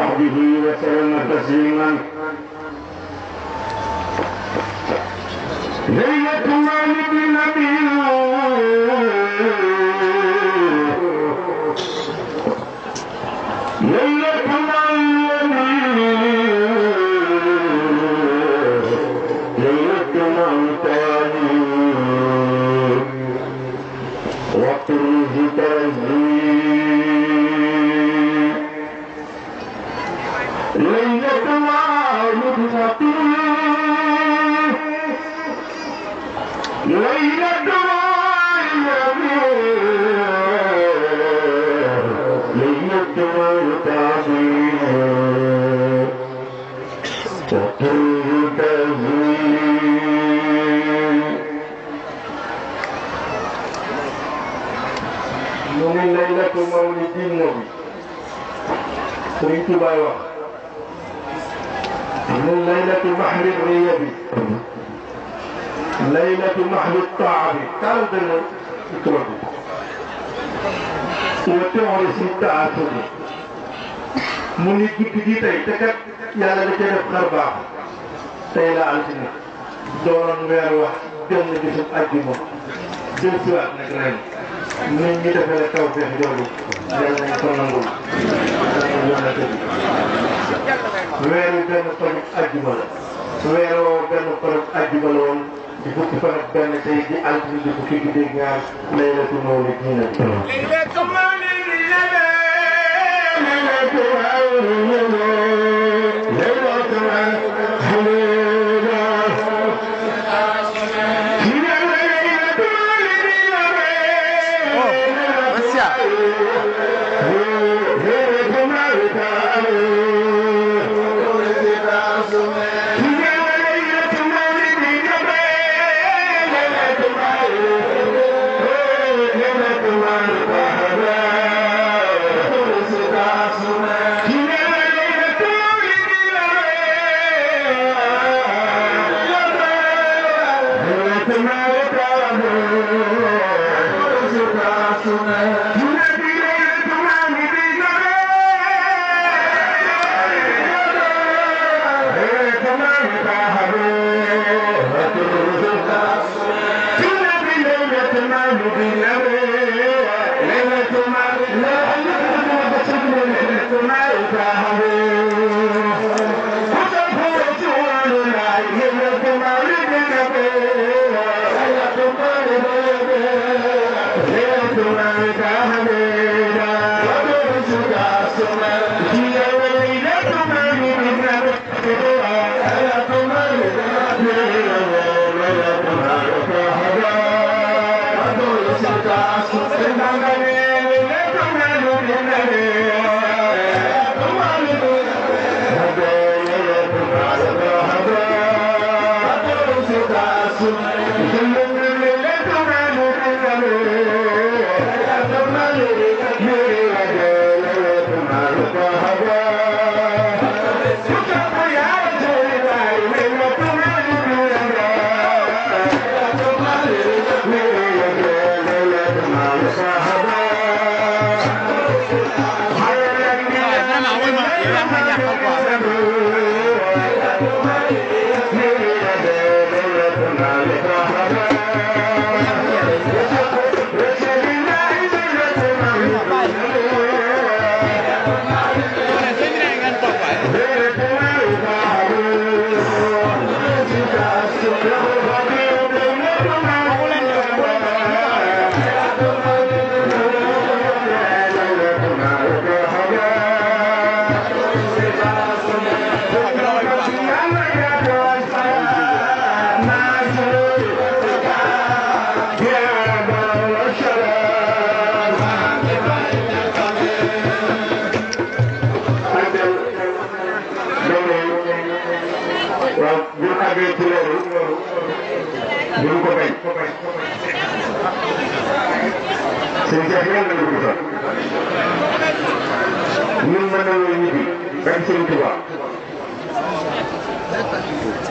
وصحبه وسلم تسليما. ليلة مولد النبي ليلة وطرز تزيين ليلة مولد لطيف ليلة ليلة مولد عظيم وطرز تزيين. من ليلة مولد النبي سريت بايوخ من ليلة محل الرياض ليلة محل الطاعة قال دنا اكرم وتعرس التعاطف من جدي تاي تكات يالا دا دef xarba tay la altine doon weer wax dem gisu aljuma del ci wat nak ren nit ñi defal taw feex jooju yàlla nañ ko nangul weeru benn fan àjjuma la weeroo benn fan àjjuma la woon di fukki fan ak benn tey di altine di fukki gi dégg ñaar laylatu mawlid diina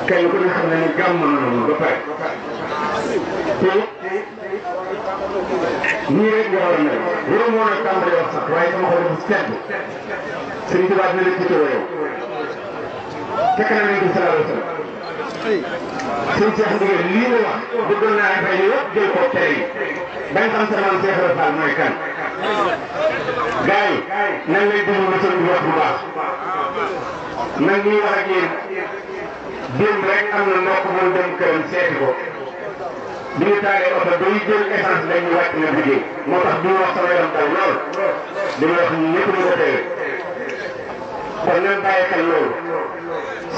kenn ku ne xam ne gàmm na ba pare te nii rek nga war a mel loolu moo la tàmbalee wax sax waaye sama xol dafa sedd Sëriñ Tuubaa dina leen tuddee yow fekk na nañ ko sallallahu alayhi wa sallam sëñ Cheikh Ndigal lii mu wax bëggoon naa dafay yëpp jël ko tere yi bañ xam sa maam Cheikh Ibra Fall mooy kan gars yi nan lay déglu na sëñ bi wax bu baax man mii wax ak yéen démb rek am na mbokk mu dem këram seeti ko bi ñu taalee oto bay jël essence dañuy wàcc na liggéey moo tax bi ñu wax sama yaram daw lool li ma wax ñëpp ñu ko teewee kon nan bàyyi xel loolu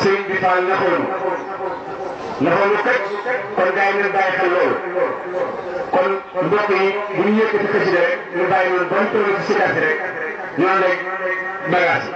sëñ bi Fall naxoonu kat kon gars yi nan bàyyi xel loolu kon mbokk yi bu ñu yëkkati xasida rek ñu bàyyi noonu ba mu toll ci si rek ñu ànd ak bagage